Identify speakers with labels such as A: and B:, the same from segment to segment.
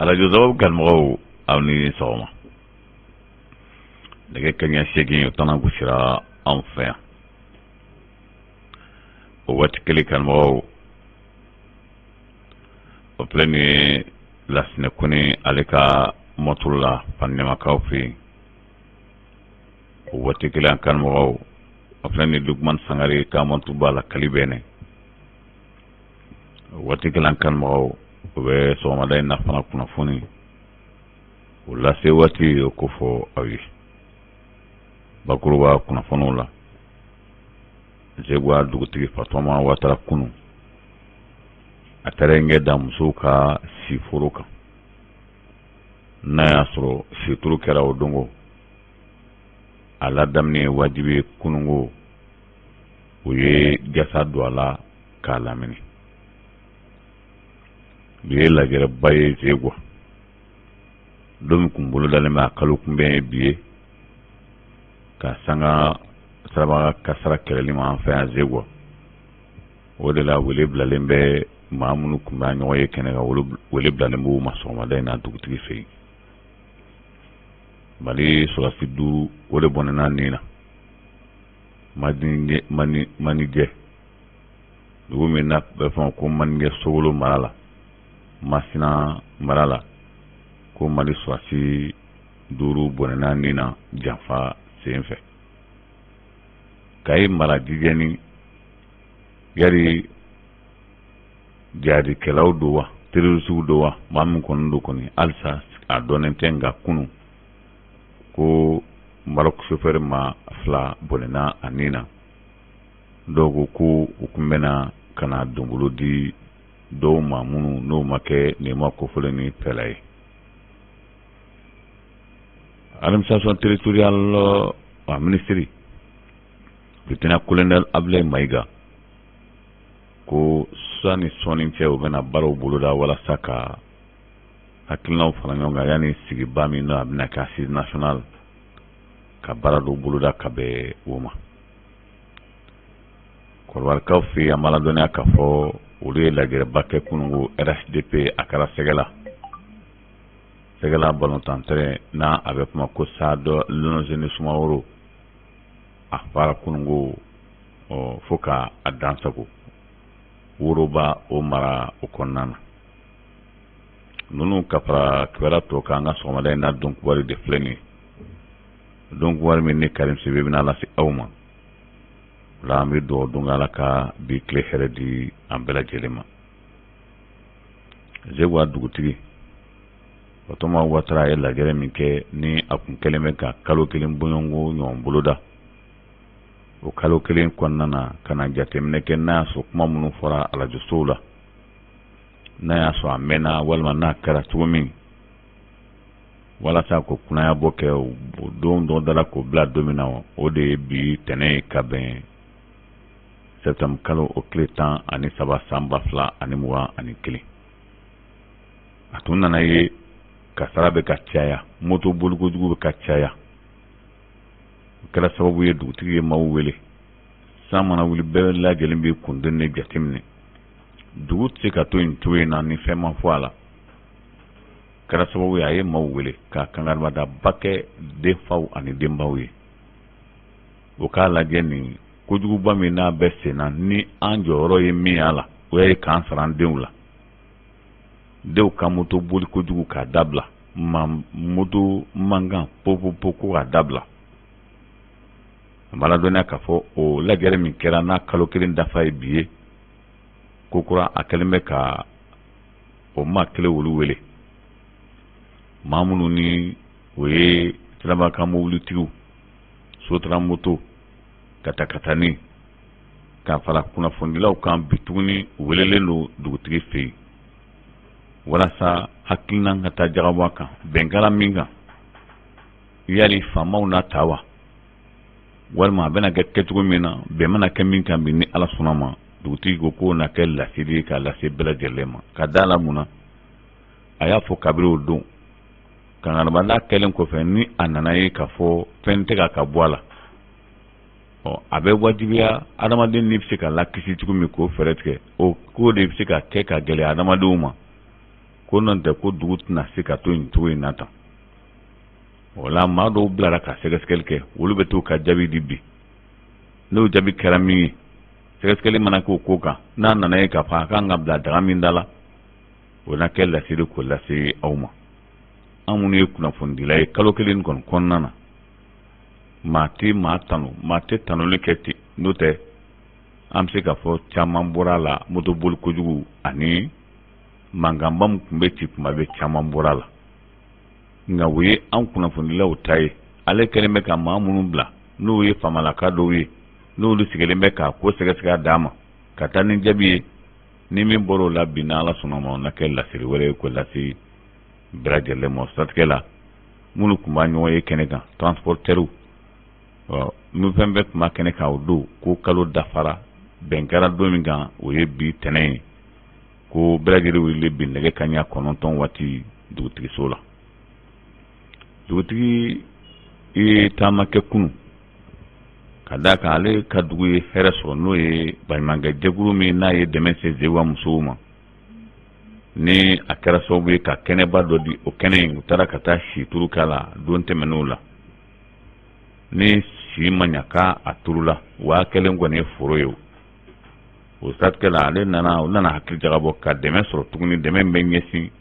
A: Arajo sababu kanumɔgɔw, aw ni sɔgɔma. Nɛgɛ kaɲɛ 8, o tana gosira anw fɛ yan. O waati kelen, kanumɔgɔw, o filɛ nin ye Lasinɛ Kone, ale ka mɔtoro la Fanɛmakaw fɛ yen. O waati kelen, an kanumɔgɔw, o filɛ nin ye Lukman Sangare ka mɔtuba la Kalibɛnɛ. O waati kelen, an kanumɔgɔw, o bɛ sɔgɔmada in na fana kunnafoni o lase waati o ko fɔ aw ye bakuruba kunnafoniw la. Zeguwa dugutigi Fatɔma Watara, kunu a taara ɲɛ da musow ka siforo kan, n'a y'a sɔrɔ situru kɛra o dongo a ladaminɛ ye wajibi ye. Kunungo o ye jasa don a la k'a lamini. Bi ye lajɛrɛba ye Zeguwa, don min kun bolodalen bɛ a kalo kunbɛn ye bi ye, ka sanga siraba kasara kɛlɛli ma an fɛ yan Zeguwa. O de la wele bilalen bɛ maa minnu kun bɛ ɲɔgɔn ye kɛnɛ kan, wele bilalen b'u ma sɔgɔmada in na dugutigi fɛ yen. Mali sɔrɔdasi 5, o de bɔnɛna nin na Manijɛ, dugu min n'a bɛ fɔ ko Manijɛ, Sogolo mara la, Masina mara la, ko Mali sɔrɔdasi 5 bɔnɛna nin na janfa sen fɛ. Kayi mara Jijɛni, yari jihadikɛlaw don wa, terroristew don wa, maa min kɔni don kɔni, halisa a dɔnnen tɛ. Nka kunun ko Maroc chauffeur maa 2 bɔnɛna a nin na. Dɔw ko ko u tun bɛna ka na donbolo di dɔw ma minnu n'o ma kɛ nin ma kofɔlen ni fɛla ye. Administration territoriale a ministre, lieutenant colonel Abdoulaye Maïga, ko sani sɔɔni cɛ, u bɛna baaraw boloda walasa ka hakilinaw fara ɲɔgɔn kan yanni sigiba min n'o a bɛna kɛ assise nationale, ka baara dɔw boloda ka bɛn o ma. Kɔrɔbarikaw fɛ yen, an b'a ladɔnniya k'a fɔ olu ye lajɛrɛba kɛ kununko RHDP, a kɛra Sɛgɛla, Sɛgɛla balontan terrain n'a a bɛ kuma ko stade Lonzeni Sumaworo. A fara kununko ɔ fo ka a dan sago woroba o mara o kɔnɔna na. Ninnu ka fara kibaruya tɔ kan, an ka sɔgɔmada in na don kibaru de filɛ nin ye, don kibaru min ni Karim Sidibe bɛna lase aw ma. O la an bɛ dugawu don Ala ka bi tile hɛrɛ di an bɛɛ lajɛlen ma. Zeguwa dugutigi Fatɔma Watara ye lajɛrɛ min kɛ ni a kun kɛlen bɛ ka kalo kelen bɔɲɔgɔnko ɲɔgɔn boloda, o kalo kelen kɔnɔna na ka na jateminɛ kɛ n'a y'a sɔrɔ kuma minnu fɔra arajosow la, n'a y'a sɔrɔ a mɛnna walima n'a kɛra cogo min, walasa ko kunnayabɔ kɛ. O don dɔ dara k'o bila don min na, o de ye bi tɛnɛ ye, ka bɛn septembre kalo o tile 13 san 2021. A tun nana ye kasara bɛ ka caya, moto bolikojugu bɛ ka caya. O kɛra sababu ye dugutigi ye maaw wele. San mana wuli, bɛɛ lajɛlen bɛ kunden de jateminɛ. Dugu tɛ se ka to nin cogo in na ni fɛn ma fɔ a la. Kɛra sababu ye a ye maaw wele ka kangarimada kɛ denfaw ani denbaw ye, o k'a lajɛ nin kojuguba min n'a bɛ sen na, ni an jɔyɔrɔ ye min y'a la, o ye k'an sara an denw la. Denw ka moto boli kojugu k'a dabila, ma moto mankan popopo ko k'a dabila. A b'a ladɔnniya k'a fɔ o lajɛrɛ min kɛra n'a kalo kelen dafa ye bi ye, ko kura a kɛlen bɛ ka o maa kelen olu wele, maa minnu ni o ye sirabakan mobilitigiw, sotaramamoto, katakatani, ka fara kunnafonidilaw kan. Bi tuguni, u welelen don dugutigi fɛ yen walasa hakilina ka taa jagabɔ kan, bɛn kɛra min kan, yali faamaw n'a ta wa, walima a bɛna kɛ kɛcogo min na, bɛn mana kɛ min kan bi, ni Ala sɔnna ma, dugutigi ko k'o na kɛ laseli ye k'a lase bɛɛ lajɛlen ma. Ka da la mun na, a y'a fɔ kabiri o don kangaribada kɛlen kɔfɛ, ni a nana ye k'a fɔ fɛn tɛ ka bɔ a la, ɔ a bɛ wajibiya adamaden ni bɛ se ka lakisi cogo min, k'o fɛɛrɛ tigɛ, o ko de bɛ se ka kɛ ka gɛlɛya adamadenw ma. Ko n'o tɛ ko dugu tɛna se ka to nin cogo in na tan. O la maa dɔw bilara ka sɛgɛsɛgɛli kɛ, olu bɛ t'u ka jaabi di bi. N'o jaabi kɛra min ye, sɛgɛsɛgɛli mana k'o ko kan, n'a nana ye k'a fɔ a kan ka bila daga min da la, o na kɛ laseli k'o lase aw ma. An minnu ye kunnafonidila ye kalo kelen kɔni kɔnɔna na, maa tɛ maa tanu, maa tɛ tanuli kɛ ten, n'o tɛ an bɛ se k'a fɔ caman bɔra a la, motoboli kojugu ani mankanba min tun bɛ ci kuma bɛɛ, caman bɔra a la. Nka o ye an kunnafonidilaw ta ye. Ale kɛlen bɛ ka maa minnu bila, n'o ye faamalaka dɔw ye, n'olu sigilen bɛ k'a ko sɛgɛsɛgɛ a dan ma ka taa ni jaabi ye. Ni min bɔra o la bi, n'Ala sɔnna ma, o na kɛ laseli wɛrɛ ye k'o lase bɛɛ lajɛlen ma. O siratigɛ la, minnu tun b'a ɲɔgɔn ye kɛnɛ kan, transportɛriw, ɔ min fɛn bɛɛ tun b'a kɛnɛ kan o don, ko kalo dafara, bɛn kɛra don min kan, o ye bi tɛnɛn ye, ko bɛɛ lajɛlen wele bi nɛgɛ kanɲɛ 9 waati dugutigiso la. Dugutigi ye taama kɛ kunun ka d'a kan ale ka dugu ye hɛrɛ sɔrɔ, n'o ye baɲumankɛ jɛkulu min n'a ye dɛmɛ se Zeguwa musow ma, ni a kɛra sababu ye ka kɛnɛba dɔ di. O kɛnɛ in, u taara ka taa si turu k'a la don tɛmɛnenw la. Ni si ma ɲa k'a a turula, wa a kɛlen kɔni ye foro ye. O siratigɛ la, ale nana, u nana hakili jagabɔ ka dɛmɛ sɔrɔ tuguni, dɛmɛ bɛ ɲɛsin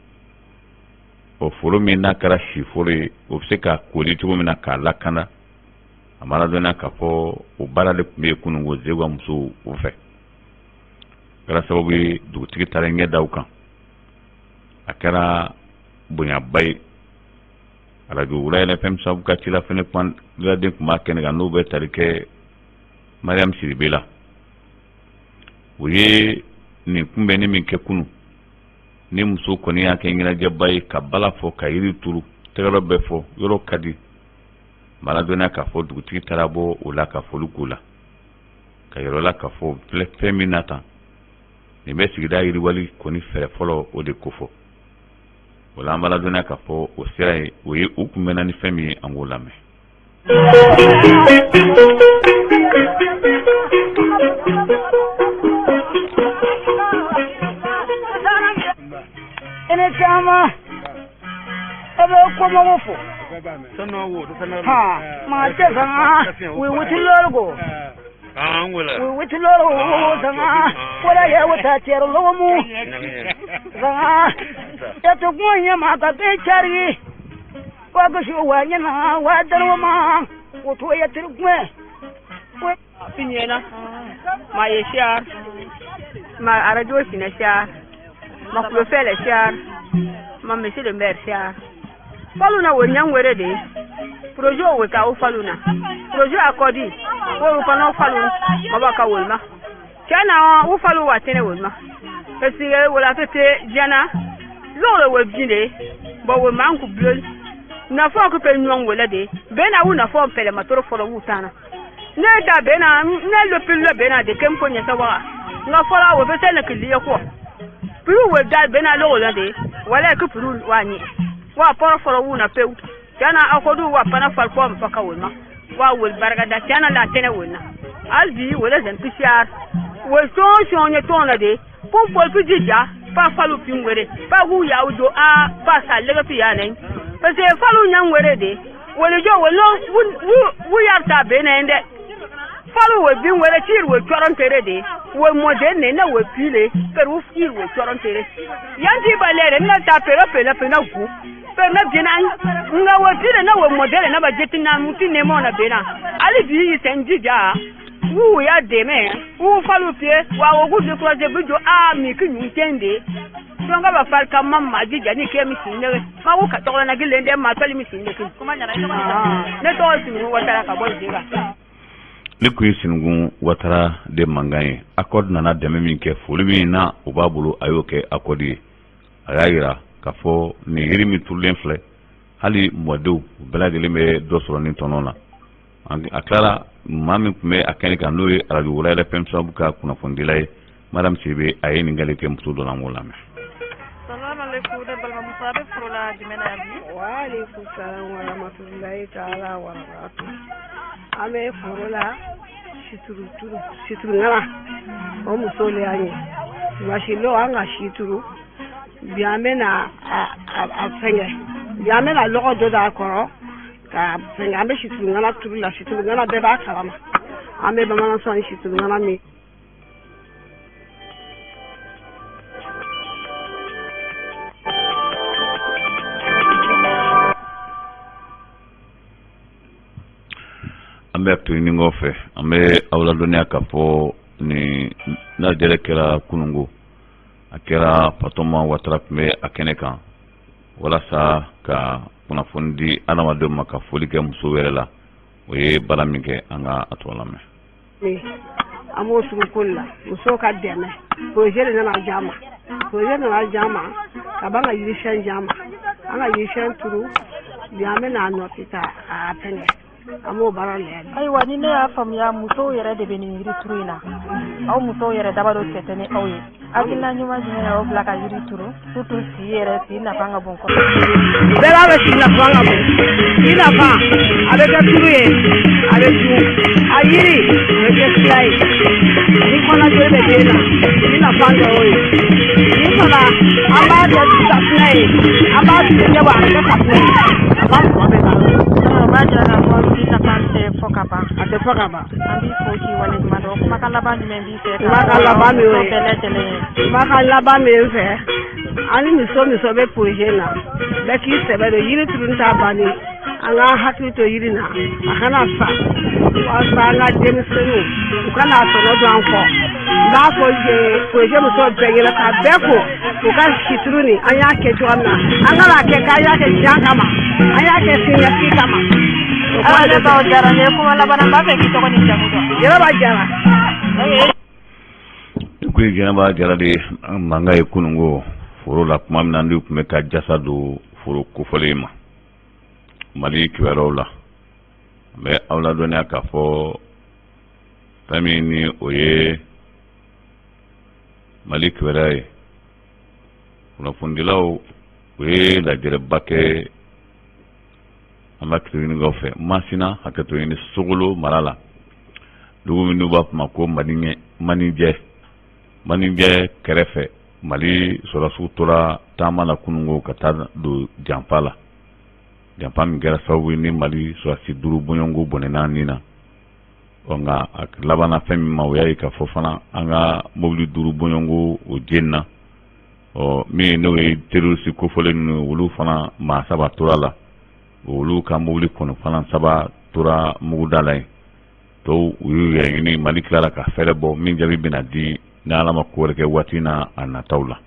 A: o foro min n'a kɛra si foro ye, o bɛ se ka koli cogo min na k'a lakana. A ma ladɔnniya k'a fɔ o baara de tun bɛ yen kunun ko Zeguwa musow o fɛ. O kɛra sababu ye dugutigi taara ɲɛ da u kan. A kɛra bonyaba ye. Arajo Wula FM sababu ka cila fɛnɛ kumaladen tun b'a kɛnɛ kan, n'o bɛ tali kɛ Mariam Sidibe la. O ye nin kunbɛnni min kɛ kunun, ni muso kɔni y'a kɛ ɲɛnajɛba ye ka bala fɔ, ka yiri turu, tɛgɛrɛ bɛɛ fɔ, yɔrɔ ka di. Ma ladɔnniya k'a fɔ dugutigi taara bɔ o la ka foli k'u la, ka yɔrɔ la k'a fɔ filɛ fɛn min na tan, nin bɛ sigida yiriwali kɔni fɛɛrɛ fɔlɔ o de kofɔ. O la an b'a ladɔnniya k'a fɔ o sera yen, o ye u kunbɛnna ni fɛn min ye, an k'o lamɛn.
B: I ni caman e bɛ kɔmɔgɔw fo maa cɛ witi ko witi wala ye wata cɛ mu e to kuma ɲɛ ka bɛ cari wa wa ɲɛna wa ma o to ye tiri
C: Fiɲɛna ma ye siar ma arajo sina siar ma kulofɛlɛ siar ma monsieur le maire siar falu na wo ɲangwere de projet wo ka o falu na projet akɔdi wo fana falu ma ba ka wolma tiɲɛna o falu wa tɛnɛ wolma parce que wala fete jana lɔgɔ wo bin de bon wo man ku bleu nafa ko pe ɲɔgɔn wele de bɛɛ na u nafa pɛlɛ ma toro fɔlɔ w'u tana ne da bɛɛ na ne le pili bɛɛ na de kɛ ko ɲɛ wa nka fɔlɔ o bɛ se ne kili ye kɔ puru wo da bɛɛ na lɔgɔ la de wala ko puru wa ni wa pɔrɔ fɔlɔ w'u na pewu tiɲɛna aw ko du wa fana farikɔ ma ka wolo wa wolo barika da tiɲɛna la tɛnɛ wolo na hali bi wolo zɛn pisiyar wo sɔn sɔn ye tɔn na de ko pɔlpi jija fa falu fin wɛrɛ fa k'u yaw jo a fa sa lɛgɛ fi ya nɛ parce que falu ɲan wɛrɛ de wolo jɔ wolo wu yar ta bɛ nɛ dɛ falu wo bin wɛrɛ tir wo cɔrɔn tere de wo mɔden ne na wo pile peru tir wo cɔrɔn tere yan ti ba lɛrɛ na ta pere pere pere na gu pere na bina nga wo pile na wo mɔden na ba jeti na muti ne mɔ na bena hali bi yi sɛn jija wu ya dɛmɛ wu falu fie wa wo gu décourager bi jo a mi ki ɲun tɛn de donc ba fal ka ma ma jija ni ke mi sin ne ma wu ka tɔgɔ na gilen de ma tɔli mi sin ne ki ne tɔgɔ Sinukun Watara ka bɔ Zega.
A: Ne kun ye Sinukun Watara de mankan ye. Accord nana dɛmɛ min kɛ, foli min na o b'a bolo, a y'o kɛ Accord ye. A y'a yira k'a fɔ nin yiri min turulen filɛ, hali mɔdenw u bɛɛ lajɛlen bɛ dɔ sɔrɔ nin tɔnɔ na. A tilara, maa min tun bɛ a kɛnɛ kan, n'o ye arajo Wula FM sababu ka kunnafonidila ye, Madame Sidibe, a ye ɲininkali kɛ muso dɔ la, an k'o lamɛn.
D: Salaamaaleykum, ne balimamuso, a bɛ foro la jumɛn na yan bi?
E: Waaleykum salam wa rahmatulahi taala wa barakatu. An bɛ foro la situru turu, situru ŋana o muso le y'an ye. Dimanche lon an ka si turu. Bi an bɛna a fɛngɛ, bi an bɛna lɔgɔ dɔ d'a kɔrɔ ka fɛngɛ. An bɛ situlungana turu la. Situlungana, bɛɛ b'a kalama, an bɛ bamanan sɔn ni situlungana min.
A: An bɛ to ɲini fɛ, an bɛ aw ladɔnniya k'a fɔ ni lajɛrɛ kɛra kunungo, a kɛra Fatoma Watara tun bɛ a kɛnɛ kan walasa ka kunnafoni di adamadenw ma, ka foli kɛ musow yɛrɛ la. O ye baara min kɛ, an ka a tɔ lamɛn.
E: An b'o sugu ko la, musow ka dɛmɛ. Projet de nana di an ma, projet nana di an ma ka ban ka yirisiyɛn di an ma. An ka yirisiyɛn turu, bi an bɛna a nɔti ka a fɛngɛ, an b'o baara lajɛ.
D: Ayiwa, ni ne y'a faamuya, musow yɛrɛ de bɛ nin yiri turu in na. Aw musow yɛrɛ daba dɔ cɛ tɛ ni aw ye. Hakilina ɲuman jumɛn y'aw bila ka yiri turu, surtout si yɛrɛ, si nafa ka bon kosɛbɛ?
E: Bɛɛ b'a dɔn si nafa ka bon. Si nafa, a bɛ kɛ tulu ye, a bɛ dun. A yiri, a bɛ kɛ fila ye. Ni kɔnɔjoli bɛ den na, si nafa dɔ y'o ye. Ni fana, an b'a kɛ safunɛ ye, an b'a tigɛ bɔ, a bɛ kɛ safunɛ ye. A b'a sɔrɔ bɛɛ la.
D: O b'a jira k'a fɔ si nafa tɛ fɔ ka ban.
E: A tɛ fɔ ka ban.
D: An b'i fo k'i waleɲuman dɔn. Kumakan laban jumɛn b'i fɛ?
E: Kumakan laban min y'o ye.
D: Bɛɛ lajɛlen ye.
E: Kumakan laban min ye n fɛ, an ni muso bɛ projet na, bɛɛ k'i sɛbɛ don yiri turu t'a bannen. An k'an hakili to yiri na, a kana sa, walasa an ka denmisɛnninw u kana tɔnɔ don an kɔ. N b'a fɔ projet musow bɛɛ ɲɛna ka bɛɛ fo u ka situru nin. An y'a kɛ cogoya min na, an kana kɛ k'an y'a kɛ diya kama, an y'a kɛ siniɲɛsigi kama.
D: Awa, ne baw diyara n ye. Kuma laban na, n b'a fɛ k'i tɔgɔ ni jamu dɔn.
E: Jɛnɛba Jara.
A: I ko Jɛnɛba Jara de mankan ye kununko foro la, tuma min na n'u tun bɛ ka jasa don foro kofɔlen ma. Mali kibaruyaw la, an bɛ aw ladɔnniya k'a fɔ fɛn min ni o ye Mali kibaruya ye, kunnafonidilaw u ye lajɛrɛba kɛ an b'a ɲinikaw fɛ Masina, hakɛto ɲini, Sogolo mara la, dugu min n'u b'a fɔ ma ko Manijɛ. Manijɛ kɛrɛfɛ, Mali sɔrɔdasiw tora taama la kununko ka taa don janfa la, janfa min kɛra sababu ye ni Mali sɔrɔdasi 5 bɔɲɔgɔnko bɔnɛna nin na. Ɔ nka a labanna fɛn min ma, o y'a ye k'a fɔ fana an ka mobili 5 bɔɲɔgɔnko o jenina. Ɔ min n'o ye terroriste kofɔlen ninnu, olu fana maa 3 tora la, olu ka mobili kɔnɔ fana 3 tora muguda la yen, tɔw u y'u yɛrɛ ɲini. Mali tilara ka fɛɛrɛ bɔ min jaabi bɛna di ni Ala ma ko wɛrɛ kɛ waati na a nataw la.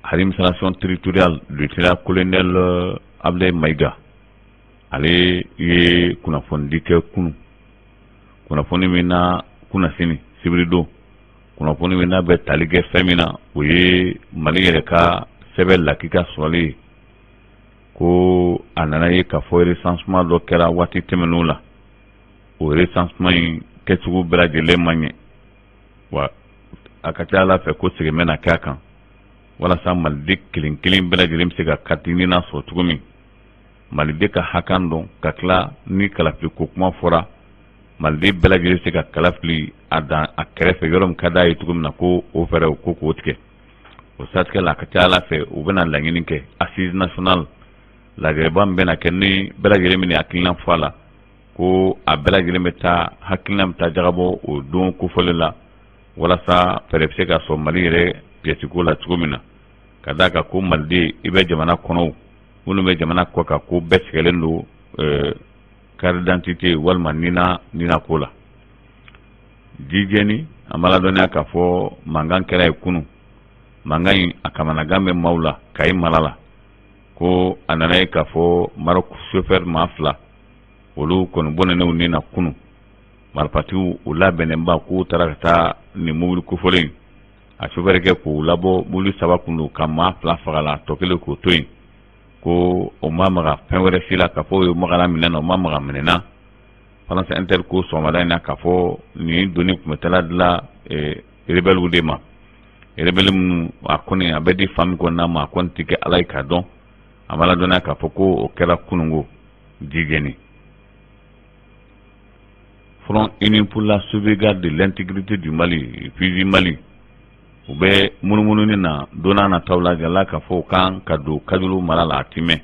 A: Administration territoriale, lieutenant colonel Ablaye Maïga, ale ye kunnafonidi kɛ kunu, kunnafoni min na kunnasini sibiridon, kunnafoni min n'a bɛ tali kɛ fɛn min na, o ye Mali yɛrɛ ka sɛbɛn lakika sɔrɔli ye. Ko a nana ye k'a fɔ recensement dɔ kɛra waati tɛmɛnenw la, o recensement in kɛcogo bɛɛ lajɛlen ma ɲɛ wa. A ka ca Ala fɛ ko segin bɛna kɛ a kan walasa maliden kelen kelen bɛɛ lajɛlen bɛ se ka carte NINA sɔrɔ cogo min, maliden ka hakan dɔn, ka tila ni kalafili ko kuma fɔra, maliden bɛɛ lajɛlen bɛ se ka kala fili a dan a kɛrɛfɛ yɔrɔ min ka d'a ye cogo min na, ko o fɛɛrɛ ko k'o tigɛ. O siratigɛ la, a ka ca Ala fɛ u bɛna laɲini kɛ assise nationale lajɛrɛba min bɛna kɛ, ni bɛɛ lajɛlen bɛna hakilina fɔ a la, ko a bɛɛ lajɛlen bɛ taa hakilina bɛ taa jagabɔ o don kofɔlen la, walasa fɛɛrɛ bɛ se ka sɔrɔ Mali yɛrɛ pièce la cogo min na, ka d'a kan ko maliden i bɛ jamana kɔnɔ, minnu bɛ jamana kɔ kan, ko bɛɛ sɛgɛlen don carte d'identité walima NINA ko la. Jijɛni, an b'a ladɔnniya k'a fɔ mankan kɛra ye kunun. Mankan in, a kamanagan bɛ maaw la Kayi mara la, ko a nana ye k'a fɔ Maroc chauffeur maa 2, olu kɔni bɔnɛn'u ni na kunun. Marifatigiw u labɛnnenba k'u taara ka taa nin mobili kofɔlen a chauffeur kɛ k'u labɔ. Mobili 3 kun don, ka maa 2 faga la, tɔ kelen k'o to yen, ko o ma maga fɛn wɛrɛ si la, k'a fɔ o ye magara minɛn na, o ma maga minɛn na. France Inter ko sɔgɔmada in na k'a fɔ nin doni tun bɛ taa dilan rebelles de ma, rebelle minnu a kɔni a bɛ di fan min kɔni ma, a kɔni tɛ kɛ Ala ye k'a dɔn. A b'a ladɔnniya k'a fɔ ko o kɛra kununko Jijɛni. Front uni pour la sauvegarde de l'intégrité du Mali, FUSI Mali. U bɛ munumununi na don n'a nataw la jala k'a fɔ u kan ka don Kajolo mara la, a ti mɛn,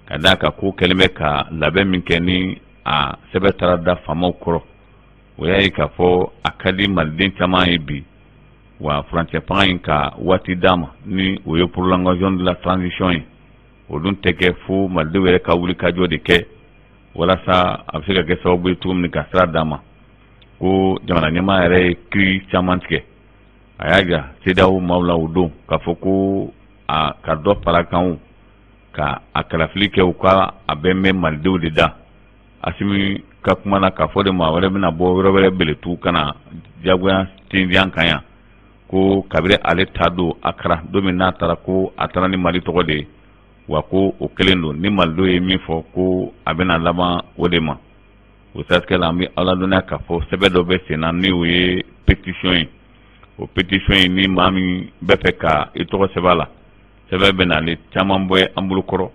A: ka d'a kan ko kɛlen bɛ ka labɛn min kɛ ni a sɛbɛn taara da faamaw kɔrɔ, o y'a ye k'a fɔ a ka di maliden caman ye bi wa furancɛ fanga in ka waati d'a ma, ni o ye prolongation de la transition ye. O dun tɛ kɛ fo malidenw yɛrɛ ka wuli ka jɔ de kɛ walasa a bɛ se ka kɛ sababu ye cogo min ka sira d'a ma. Ko jamana ɲɛmaa yɛrɛ ye kiri caman tigɛ, a y'a jira CEDEAO maaw la o don k'a fɔ ko a ka dɔ fara kan, ka a kalafili kɛ, u ka a bɛ mɛn malidenw de da. Asimi ka kuma na k'a fɔ de maa wɛrɛ bɛna bɔ yɔrɔ wɛrɛ beletu ka na jagoya tindiyan kan yan, ko kabiri ale ta don a kɛra don min n'a taara, ko a taara ni Mali tɔgɔ de ye, wa ko o kelen don ni malidenw ye min fɔ, ko a bɛna laban o de ma. O siratigɛ la, an bɛ aw ladɔnniya k'a fɔ sɛbɛn dɔ bɛ sen na, ni o ye pétition ye. O pétition in, ni maa min bɛ fɛ ka i tɔgɔ sɛbɛn a la, sɛbɛn bɛ nalen caman bɔ an bolo kɔrɔ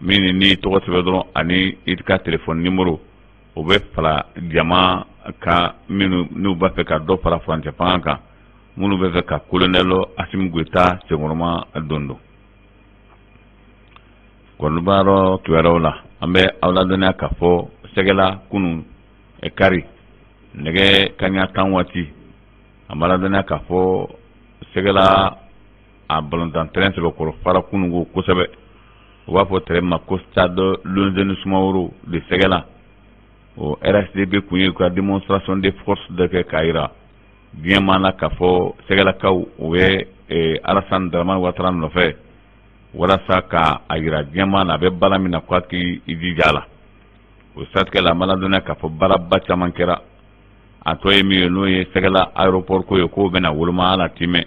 A: min n'i tɔgɔ sɛbɛn dɔrɔn ani i ka téléphone numéro, o bɛ fara jama kan minnu n'u b'a fɛ ka dɔ fara furancɛ fanga kan, minnu bɛ fɛ ka colonel Asimi Goyita senkɔrɔma don don. Kɔnɔbaarɔ kibaruyaw la, an bɛ aw ladɔnniya k'a fɔ Sɛgɛla kunun kari nɛgɛ kaɲa 10 waati, an b'a ladɔnniya k'a fɔ Sɛgɛla a balontan terrain sɛbɛkɔrɔ fara kununko kosɛbɛ. U b'a fɔ terrain ma ko stade Lonzeni Sumaworo de Sɛgɛla. O RHDP kun ye u ka démonstration de force dɔ kɛ k'a jira diɲɛ maa la k'a fɔ Sɛgɛlakaw u bɛ Alassane Dramane Ouattara nɔfɛ, walasa ka a jira diɲɛ maa la a bɛ baara min na, k'a k'i jija a la. O siratigɛ la, an b'a ladɔnniya k'a fɔ baaraba caman kɛra. A tɔ ye min ye, n'o ye Sɛgɛla aéroport ko ye, k'o bɛna woloma a la timɛ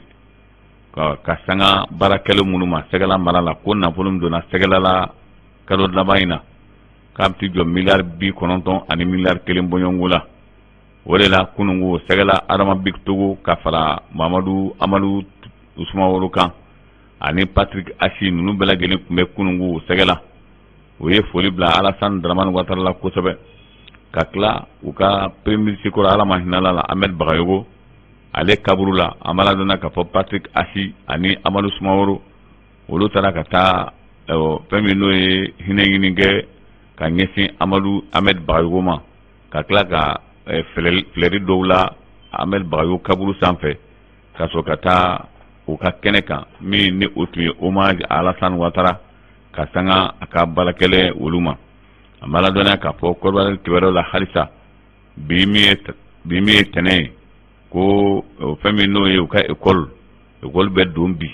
A: ka sanga baara kɛlen minnu ma Sɛgɛla mara la, ko nafolo min donna Sɛgɛla la kalo laban in na, k'a bɛ t'i jɔ miliyari 90 ani miliyari 1 bɔɲɔgɔnko la. O de la kununko Sɛgɛla Adama Bictogo ka fara Mamadu Amadu Sumaworo kan ani Patrick Achi, ninnu bɛɛ lajɛlen tun bɛ kununko Sɛgɛla. U ye foli bila Alassane Dramane Ouattara la kosɛbɛ, ka tila u ka premier ministre kɔrɔ, Ala ma hinɛ la, Ahmed Bagayogo, ale kaburu la. An b'a ladɔnniya k'a fɔ Patrick Achi ani Amadu Sumaworo, olu taara ka taa fɛn min n'o ye hinɛ ɲini kɛ ka ɲɛsin Amadu Ahmed Bagayogo ma, ka tila ka fleur dɔw la Ahmed Bagayogo kaburu sanfɛ, ka sɔrɔ ka taa u ka kɛnɛ kan min ni o tun ye hommage à Alassane Ouattara ka sanga a ka baarakɛlɛ olu ma. An b'a ladɔnniya k'a fɔ Kɔdiwari kibaruyaw la halisa, bi min ye tɛnɛ ye, ko fɛn min n'o ye u ka école bɛ don bi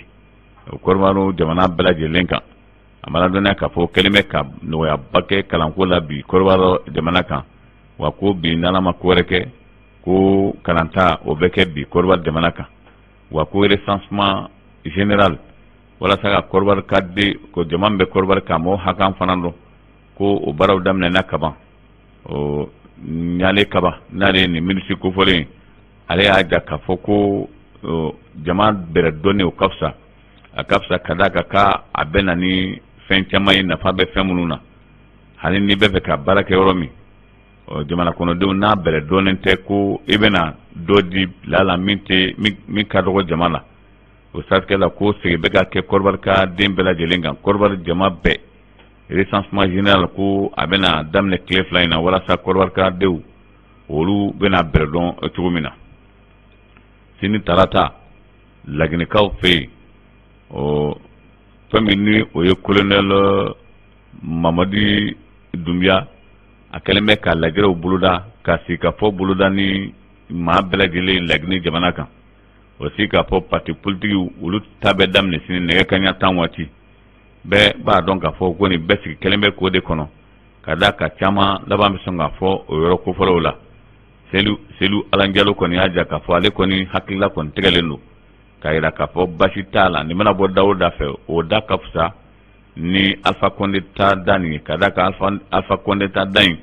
A: Kɔdiwari jamana bɛɛ lajɛlen kan. An b'a ladɔnniya k'a fɔ kɛlen bɛ ka nɔgɔyaba kɛ kalanko la bi Kɔdiwari jamana kan, wa ko bi n'Ala ma ko wɛrɛ kɛ, ko kalanta o bɛ kɛ bi Kɔdiwari jamana kan, wa ko recensement général walasa ka Kɔdiwari ka den ko jama bɛ Kɔdiwari kan, mɔgɔw hakan fana dɔn, ko o baaraw daminɛna kaban. O Ɲale Kaba, n'ale ye nin minisiri kofɔlen, ale y'a jira k'a fɔ ko jama bɛrɛ dɔnni o ka fisa, a ka fisa, ka d'a kan k'a a bɛ na ni fɛn caman ye, nafa bɛ fɛn minnu na. Hali n'i bɛ fɛ ka baara kɛ yɔrɔ min, jamana kɔnɔdenw n'a bɛrɛ dɔnnen tɛ, ko i bɛna dɔ di bila la min tɛ min ka dɔgɔ jama la. O siratigɛ la, ko segin bɛ ka kɛ Kɔdiwari ka den bɛɛ lajɛlen kan, Kɔdiwari jama bɛɛ, recensement général ko a bɛna daminɛ tile 2 in na, walasa Kɔdiwari ka denw olu bɛna bɛrɛ dɔn cogo min na. Sini tarata, Laginɛkaw fɛ yen, ɔ fɛn min ni o ye colonel Mamadi Dunbiya, a kɛlen bɛ ka lajɛrɛw boloda, ka sigikafɔ boloda ni maa bɛɛ lajɛlen Laginɛ jamana kan. O sigikafɔ, parti politique olu ta bɛ daminɛ sini nɛgɛ kaɲa 10 waati. Bɛɛ b'a dɔn k'a fɔ ko nin bɛɛ sigi kɛlen bɛ k'o de kɔnɔ, ka da ka caman laban bɛ sɔn k'a fɔ o yɔrɔ kofɔlɔw la. Selu Alanjalo kɔni y'a jira k'a fɔ ale kɔni hakilila kɔni tigɛlen don k'a jira k'a fɔ basi t'a la, nin bɛna bɔ da o da fɛ, o da ka fisa ni Alpha Condé ta da nin ye, ka da kan Alpha Condé ta da in,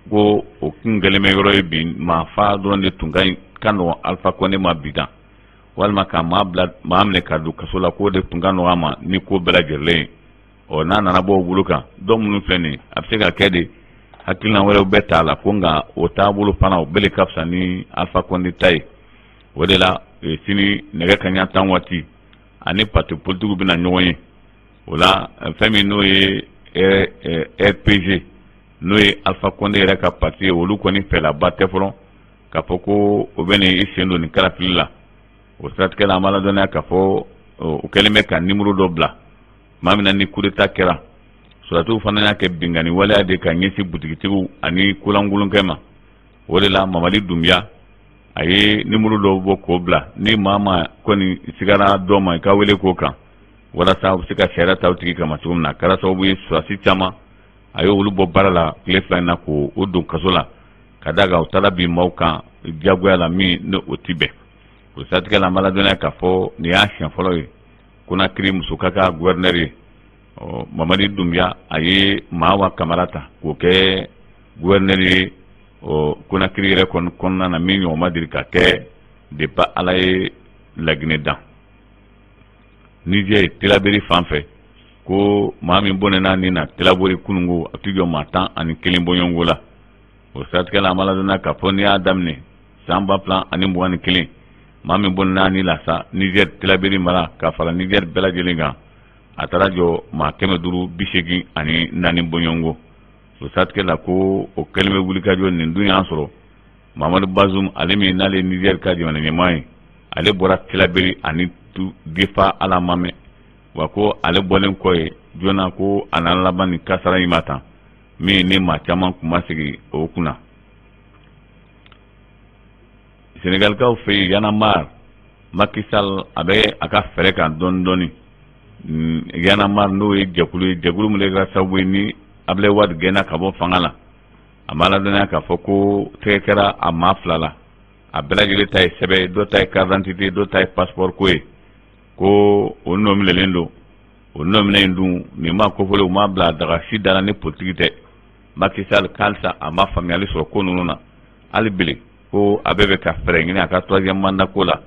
A: ko o kun kɛlen bɛ yɔrɔ ye bi, maa fa dɔrɔn de tun ka nɔgɔn Alpha Condé ma bi dan, walima ka maa bila maa minɛ ka don kaso la, k'o de tun ka nɔgɔn a ma ni ko bɛɛ lajɛlen ye. Ɔ n'a nana bɔ o bolo kan, dɔ minnu filɛ nin ye, a bɛ se ka kɛ de hakilina wɛrɛw bɛ t'a la, ko nka o taabolo fana o bɛɛ de ka fisa ni Alpha Condé ta ye. O de la sini nɛgɛ kaɲa 10 waati ani parti politigiw bɛna ɲɔgɔn ye. O la, fɛn min n'o ye RPG, n'o ye Alpha Condé yɛrɛ ka parti ye, olu kɔni fɛlaba tɛ fɔlɔ k'a fɔ ko o bɛ i sen don nin kalafili la. O siratigɛ la, an b'a ladɔnniya k'a fɔ o kɛlen bɛ ka numéro dɔ bila. Maa min na ni coup d'état kɛra, sɔrɔdasiw fana y'a kɛ binkanni waleya de ka ɲɛsin butigitigiw ani kolankolonkɛ ma. O de la, Mamadi Dunbiya a ye numéro dɔ bɔ k'o bila. Ni maa ma kɔni sigara dɔ ma, i ka wele k'o kan walasa u bɛ se ka sariya ta o tigi kama cogo min na. A kɛra sababu ye, sɔrɔdasi caman, a ye olu bɔ baara la tile 2 in na k'o don kaso la, ka d'a kan u taara bin maaw kan diyagoya la, min ni o ti bɛn. O siratigɛ la, an b'a ladɔnniya k'a fɔ nin y'a siɲɛ fɔlɔ ye Konakiri muso ka kɛ gouverneur ye. Ɔ, Mamadi Dunbiya a ye Mahawa Kamara ta k'o kɛ gouverneur ye. Ɔ, Konakiri yɛrɛ kɔni kɔnɔna na, min ɲɔgɔn ma deli ka kɛ depuis Ala ye Laginɛ dan. Niger, Tilaberi fan fɛ, ko maa min bɔnɛna ni na Tilabori kununko, a tɛ jɔ maa 11 bɔɲɔgɔnko la. O siratigɛ la, an b'a ladɔnniya k'a fɔ n'i y'a daminɛ san 2021, maa min bɔnɛna ni la sa Niger Tilaberi mara ka fara Niger bɛɛ lajɛlen kan, a taara jɔ maa 584 bɔɲɔgɔnko. O siratigɛ la, ko o kɛlen bɛ wulikajɔ nin dun y'a sɔrɔ Mamadu Bazum, ale min n'ale ye Niger ka jamana ɲɛmaa ye, ale bɔra Tilaberi ani Difa ala ma mɛn wa, ko ale bɔlen kɔ ye joona, ko a nana laban ni kasara in ma tan, min ni maa caman kun ma sigi o kunna. Senegalikaw fɛ yen, Y'en a marre, Macky Sall a bɛ a ka fɛɛrɛ kan dɔɔni dɔɔni. Y'en a marre, n'o ye jɛkulu ye, jɛkulu min de kɛra sababu ye ni Abdoulaye Wade gɛnna ka bɔ fanga la, a b'a ladɔnniya k'a fɔ ko tɛgɛ kɛra a maa fila la. A bɛɛ lajɛlen ta ye sɛbɛn ye, dɔ ta ye carte d'identité, dɔ ta ye passeport ko ye, ko o nɔ minɛlen don. O nɔ minɛ in dun, nin maa kofɔlen, u m'a bila daga si da la ni politiki tɛ. Macky Sall k'halisa a ma faamuyali sɔrɔ ko ninnu na hali bele, ko a bɛɛ bɛ ka fɛɛrɛ ɲini a ka troisième mandat ko la.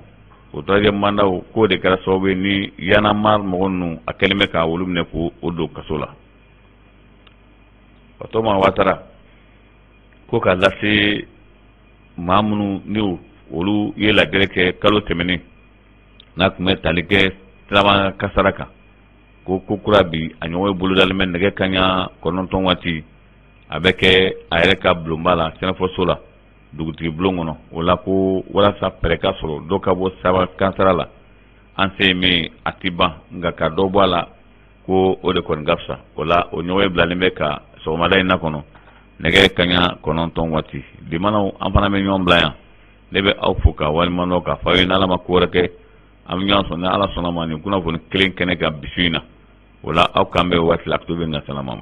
A: O troisième mandat k'o de kɛra sababu ye ni Y'en a marre mɔgɔ ninnu, a kɛlen bɛ ka olu minɛ k'o don kaso la. Fatoma Watara ko ka lase maa minnu ni olu ye lajɛrɛ kɛ kalo tɛmɛnen n'a tun bɛ tali kɛ siraba kasara kan, ko ko kura bi a ɲɔgɔn ye bolodalen bɛ nɛgɛ kaɲa 9 waati, a bɛ kɛ a yɛrɛ ka bulonba la, sɛnɛfɔso la, dugutigi bulon kɔnɔ. O la, ko walasa fɛɛrɛ ka sɔrɔ dɔ ka bɔ siraba kasara la, an se ye min a ti ban, nka ka dɔ bɔ a la, ko o de kɔni ka fisa. O la, o ɲɔgɔn ye bilalen bɛ ka sɔgɔmada in na kɔnɔ nɛgɛ kaɲa 9 waati. Limanaw, an fana bɛ ɲɔgɔn bila yan. Ne bɛ aw fo ka walima dɔn k'a fɔ aw ye, n'Ala ma ko wɛrɛ kɛ, an bɛ ɲɔgɔn sɔrɔ ni Ala sɔnna ma nin kunnafoni kelen kɛnɛ kan bisu in na. O la, aw kan bɛ waati la. A bɛ na salama.